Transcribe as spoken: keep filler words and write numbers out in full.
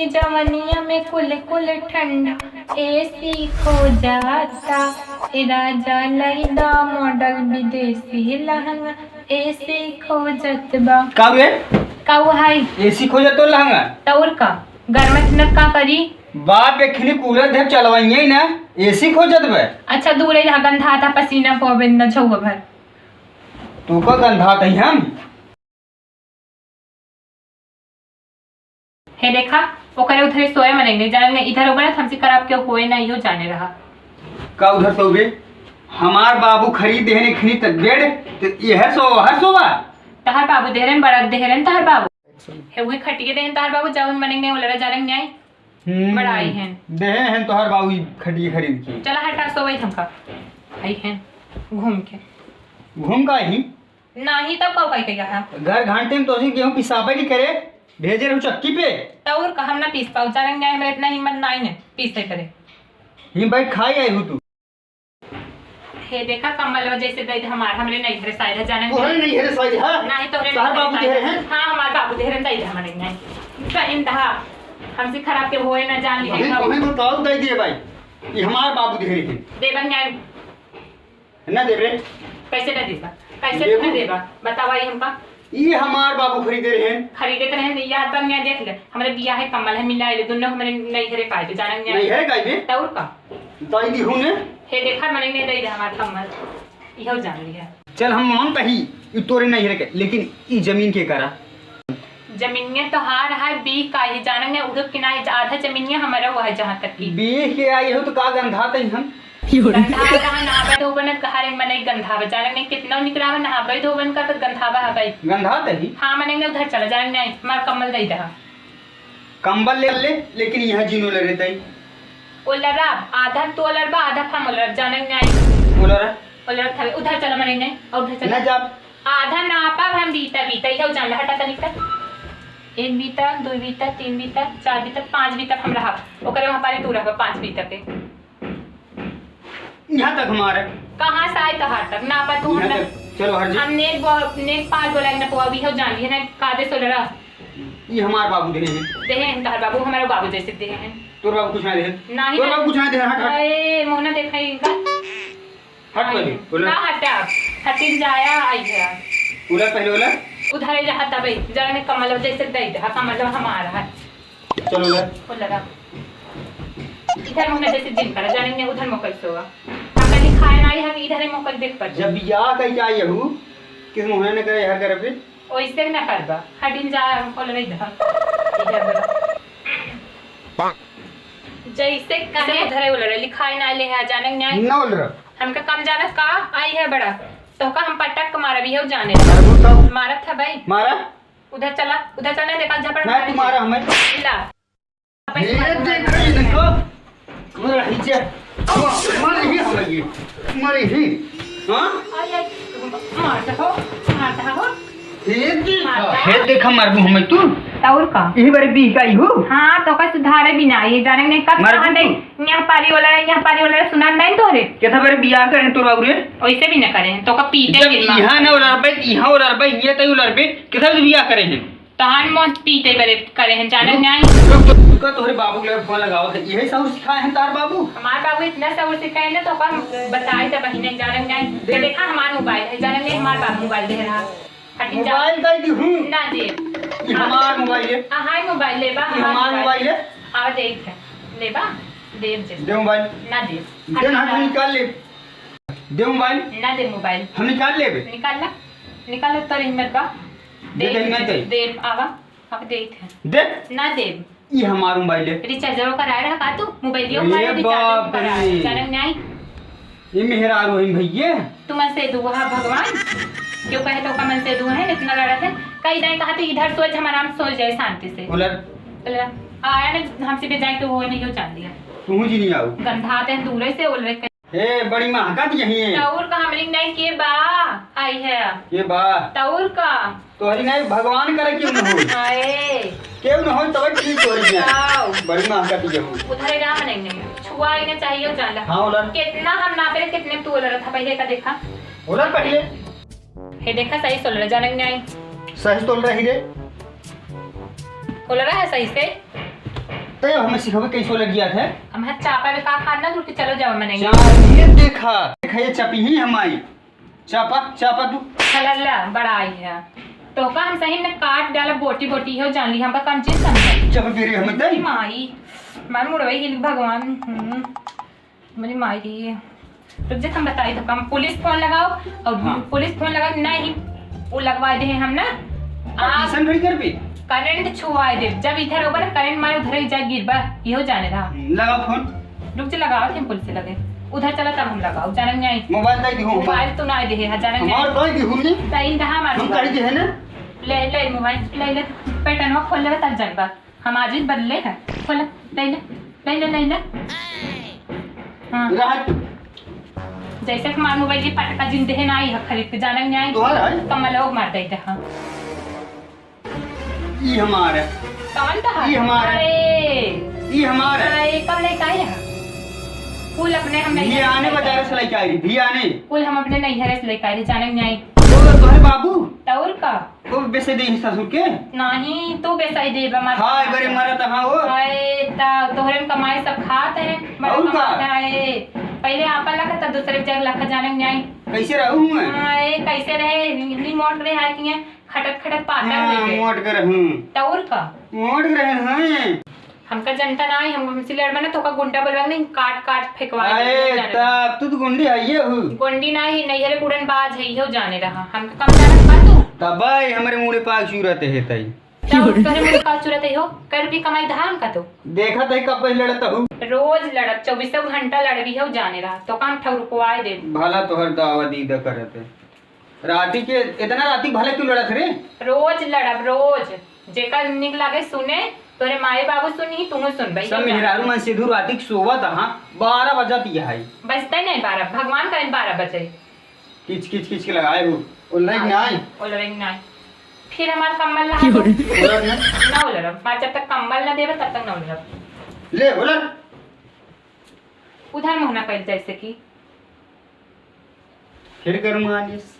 जवनिया में कुल कुल ठंडा एसी खो जाता। ए राजा लइदा मॉडल विदेशी लहंगा एसी खो जतबा। का रे? का हुआ है? एसी खो जतो लहंगा। तौर का? गर्म ठंडक का करी? बाप, एखनी कूलर धर चलवाइए ना, एसी खो जतबे। अच्छा, दूर ही रहा, गंधा था, पसीना पोबे न छुआ भर। तू का गंधा तई हम? हे देखा, ओकरे उधरे सोए मने नहीं जाने, इधर ओकरे हमसे खराब क्यों होए ना, यो जाने रहा। का उधर सोबे? हमार बाबू खरीद देहन एखनी तक बेड, तो यह सो, हर सोवा? तहर बाबू देहरन, बड़ा देहरन तहर बाबू। हे उहे खटिए देहन तहर बाबू, जब मने नहीं ओलरा जाने नहीं आई। हम्म, बड़ा आई हैं। देहे हैं तोहर बाबू ई खटिए खरीद के। चला हटा, सोवई हमका। आई हैं, घूम के। घूम का ही? नाही, तब का उपाय कइया है? घर घंटे में तोसी गेहूं पिसाबे नहीं करे, भेजे रहू चक्की पे। तौर का हम ना पीस पाऊ, जाने नहीं, हमरा इतना हिम्मत नाही है, पीसे करे। ही भाई खाई आई हूँ तू। हे देखा, कम्बल वजह से दई दे हमार, हमरे नैहरे साइड है, जाने तोहरे नहीं। नैहरे साइड है? नाही, तोहरे तोहर नैहरे बाबू साइड देहरे है। हैं? हाँ, हमार बाबू देहरे, दई दे हमारे नहीं। कहीं दहा, हमसे खराब के होए ना जान लिए अभी हम। तुम्हें बताओ, दई दिए भाई, ये हमार बाबू देहरे हैं। देबन नहीं। ना देबे। कैसे ना देबा? कैसे देबू? ना देबा? बतावा ये हमका। ये हमार बाबू खरीदे रहे हैं। खरीदे तो रहे हैं, याद बन गया, देख ले। हमरे बिया है कम्बल है, मिला ले, दोनों हमरे नैहरे का है, जाने नहीं। नैहरे का है बे? तौर का? तो आई दी हूँ ने। हे देखा, मने नहीं दे दे हमार कम्बल। इहो जान लिया। चल, हम मानता ही, ई तोरे नैहरे के, लेकिन ई जमीन के करा? जमीनिया तोहार है, बीह का ही जाने में उधर किनारे आधा जमीनिया हमारा हुआ है जहाँ तक की। बीह के आई हो तो का गंधा तई हम? गंधा कहाँ नहावे धोबन कहाँ रे मने गंधा बा जाने में कितना निकरावे नहावे धोबन का तो गंधा बा हवाई। गंधा तई? हाँ मने उधर चला जाने में मार कम्बल दे दहा। कम्बल ले ले, लेकिन यहाँ जिन ओलरे तई। ओलरा, आधा तो ओलर बा, आधा हम ओलर, जाने नहीं आई। ओलरा? ओलर था, उधर चला मने नहीं, और उधर चला। ना जाब। आधा नापा हम बीता, बीता, इधर जान हटा तनिक तक। एक बीता, दो बीता, तीन बीता, चार बीता, पाँच बीता हम रहा। ओकरे वहाँ पारी तू रहा, पाँच बीता पे। यहाँ तक हमारे। कहाँ से आए तोहार तक? ना पा तू यहाँ ना। तक। चलो हर जी। हम नेक बो-, नेक पार बोला ना पोआ भी हो जान, ये ना कादे सो डरा। ये हमार बाबू देहे हैं। देहे हैं तोहार बाबू, हमारे बाबू जैसे देहे हैं। तोर बाबू कुछ ना देहे। नहीं तोर ना। बाबू कुछ ना देहे, हट, हट। अरे, मोहना देखा इनका। हट पहले, बोलो। ना हटा। हटिन जाया, आई है। बोला पहले, बोला। उधर ही रहा तबे, जाने कमल जैसे दे दे, हाँ, कमल हमारा है। चलो ले। बोल लगा। इधर मुँह में जैसे जिन करा, जाने में उधर मोकल सोवा। हम कहीं खाए ना आई, हम इधर ही मोकल देख पर। जब बियाह कई के आई हूँ, किस मुँह ने करे हर घर पे? ओइसे ना करबा, हटिन जा, हम बोल रही था। इधर बोला। जैसे कहे उधर ही बोल रहे, लिखाई ना ले है, जाने में आई। ना बोल रहा। हमका कम जानत का आई है बड़ा, तो का हम पटक के मारब, इहो जाने। मारबू तब? मारत था भाई। मारा? उधर चला, उधर चला, देखा झापड़ नहीं, मारेंगे। तुम्हारा हमें। ला। ये देख रही इनको। मर ही जा। मर ही हमें ये। मर ही। हाँ? आई, आई। मारता हो, मारता हो। ये देख। मारता। हे देख, मारबू हमें तू। तौर का? यही बारे बीह का ही हो। हाँ, तो का सुधारे भी ना, ये जाने में कब मारबू कहाँ तू? नहीं, यहाँ पारी वाला है, यहाँ पारी वाला है, सुना नहीं तो रे। क्या था बारे बियाह करे तोर बाबू रे? वैसे भी ना करे, तो का पीटे जब भी मार। यहाँ ना उलर बे, यहाँ उलर बे, ये तई उलर बे, क्या था बियाह करे हैं? तहान मौत पीटे बरे करे हैं, जाने रुक, न्याय। रुक, रुक, रुक, तोहरे बाबू के फोन लगावत है। यही सबूर सिखाए हैं तार बाबू? हमार बाबू इतना सबूर सिखाए ना, तो अपन बताए तो बहिने, जाने न्याय। दे। ये देखा, हमार मोबाइल है, जाने न्याय, हमार बाबू मोबाइल दे रहा। हटिन जा। मोबाइल दे दी हूँ। ना दे। ये हमार मोबाइल है। आ, हाय मोबाइल ले बा, ये हमार हमार मोबाइल। मोबाइल है। आवा दे इधर। ले बा, दे जे। दे मोबाइल। ना दे। दे ना, हटिन जा। निकाल ले। दे मोबाइल। ना दे मोबाइल। हम निकाल लेबे। निकाल ला। निकाल ला, तोर हिम्मत बा। दे दे, दे, नहीं दे, दे। दे, आवा। अब देत है। दे। ना देब। ई हमार मोबाइल है। रिचार्ज कराए रहा का तू? मोबाइलियो ए हमारे रिचार्ज बाप कराए, रे। रिचार्ज नहीं आई। ये मेहरारू है भैया। तू मन से दुआ है भगवान। क्यों कहे तो का मन से दुआ है, इतना लड़त है। कई दाएं कहा तो इधर सोच, हमारा हम सो जाए शांति से। उलर। उलर। आया ना हमसे भी जाए तो वो नहीं हो जान दिया। तू जी नहीं आओ। गंधा आते हैं दूर से, उलर। हे, बड़ी महकत यही है। तौर का हमरी नहीं के बा, आई है। के बा? तौर का? तोहरी नहीं, भगवान करे क्यों न हो। हाय। क्यों न हो, तब ठीक तोहरी नहीं। आओ। बड़ी महकत यही है। उधर ही रहा नहीं, नहीं। छुआ ही ना चाहिए, जान ला। हाँ, उधर। कितना हम नापे, कितने तू उलर था, पहले का देखा। उलर पहले। हे देखा, सही सोल रहा, जाने नहीं आई। सही सोल रही रे। उलर है सही से। तै हमें सिखावे कैसो लग गया था। हम हाथ चापा में का खाना, तू चलो जाओ, मैंने चाप ये देखा, देखा ये चपी ही हमारी। चापा, चापा तू। चला ला, बड़ा आई है। तो का हम सही में काट डाला, बोटी बोटी हो जान ली, हमका कम चीज समझा। जब बेरे हमें दई। माई, मार मुड़वई हिल भगवान। हम्म। मेरी माई की। रुक जा, हम बताई तो, हम पुलिस फोन लगाओ और हाँ। पुलिस फोन लगा, नहीं, वो लगवा दे हम ना। आप आप किसन घड़ी कर भी? करंट छुआ दे, जब इधर होगा ना करंट मारे उधर ही जा गिरबा, यो जाने रहा। लगाओ फोन। रुक जा, लगाओ, हम पुलिस से लगे, उधर चला तब हम लगाओ, जाने नहीं आई। मोबाइल दे दी हूँ। मोबाइल तो ना दे है, जाने नहीं हमार आई। दे दी हूँ नी। सही दहा मार हम मोबाइल। करी दे है ना। ले, ले मोबाइल, ले, ले, पैटर्न खोल ले तब जानबा। हम आज ही बदले हैं। खोला, ले ले, ले ले, ले ले। हाँ। राहत। जैसे कि हमार मोबाइल के पटका जिंदे है ना, आई है खरीद के जाना नहीं आई। तोहर है? कमल लोग मार देते हैं। ई हमार है। कौन तो है? ई हमार है। अरे। ई हमार है। अरे, कब लेके आई है? कुल अपने हम नहीं ये आने बाजार से लेके आई, भी आने। कुल हम अपने नैहरे से लेके आई, जाने नहीं आई। तो तोहरे बाबू? तो और का? वो बेचे दे ससुर के? नहीं, तू बेचाई दे बा, मर हाय, खा बरे खा। मरत हाँ वो। हाय, ता तोहरे में कमाई सब खात है, मर और का? कमात है। पहले आपन लखा, तब दूसरे के जग लखा, जाने नहीं आई। कैसे रहू मैं? हाँ, ए, कैसे रहे? इतनी मोट रहे, हाय किया, खटत खटत पातर हाँ, हो गए। मोट कर हूँ। तो और का? मोट कर हूँ। हमका जनता ना आई, हम, हमसे लड़बा ना, तो का गुंडा बोलबा नहीं, काट काट फेंकवा दे, अरे, जाने रहा। तब तू तो गुंडी है, ये हूँ। गुंडी ना ही, नहीं, अरे, उड़न बाज है, यो जाने रहा। हमका कम जानत बा तू? तब भाई, हमारे मुड़े पाक चूरत है, तई। तब तोरे मुड़े पाक चूरत है, हो? कर भी कमाई धाम का तो। देखा तई कब पहले लड़त हूँ। रोज लड़ब, चउबीसों घंटा लड़बी हो, जाने रहा। तो काम ठौर को आए दे। भला तोहर दावा दीदा करत है। राती के, इतना राती भले क्यों लड़त रे? रोज लड़ब, रोज। जेकर निक लागे सुने, तोरे माई बाबू सुनी, तुहूँ सुनबे। सब मेहरारू मन से दूर राती के सोवत हाँ, बारह बजत ही है। बजते नहीं बारह, भगवान करें बारह बजे। किच, किच, किच के लगाए हो। ओ लाइक ना आई। ओ लाइक ना आई। फिर हमार कम्बल ला दो। ओलर ना। ना ओलर, हमार जब तक कम्बल ना देबे, तब तक ना ओलर। ले, ओलर। उधर मुँह ना कर जैसे कि। फिर करूँ मालिश।